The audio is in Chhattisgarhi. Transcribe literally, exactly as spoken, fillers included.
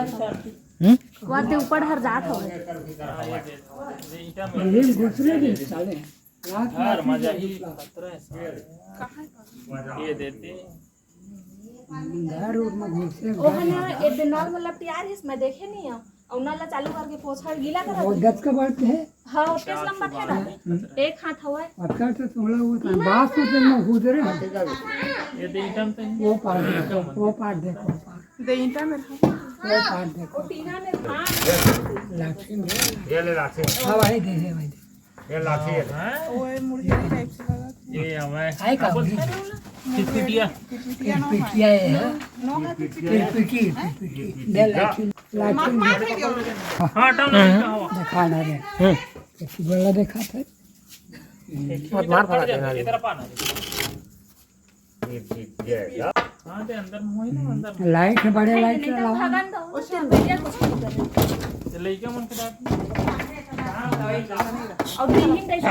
हम्म? वहाँ ते ऊपर हर जात हवे। ये घुसरे नहीं साले। रात में घर मजा ही खतरा है साले। ये देते। घर उर में घुसरे ओ है ना, ये बिनाल में लपटिया रहिस, मैं देखे नहीं हूँ। और नल ला चालू करके पोछा गीला करा वो दे। दस का बात है। हाँ, वो तेज लंबा थे ना। एक हाथ हवा है। अच्छा, तो तुम लोग वो बास में तो मैं कूद रहे हैं। ये दे इटम तो वो पार देखो, वो पार देखो, वो पार। दे ईंटा में रहा। वो पार देखो। वो टीना में था। लाठी में। ये ले लाठी। हाँ भाई, दे दे भाई। ये लाठी है। ओए, मुर्गी टाइप से लगा। ये हमें आए का? चिटपिटिया। चिटपिटिया है। नो है चिटपिटिया। चिटपिटी, चिटपिटी। दे लाठी, लाठी। हाँ, टाउन में हवा। दिखा ना रे। हम्म। कैसी बोला देखा था? मत मार फटा देना रे। इधर पाना। हाँ, ते अंदर में होई ना, अंदर में। लाइट है, बड़े लाइट है, लाओ। भगन दो, वो चिटपिटिया कुछ नहीं करे। ते लइका मन के दांत में। और तीन दिन कैसे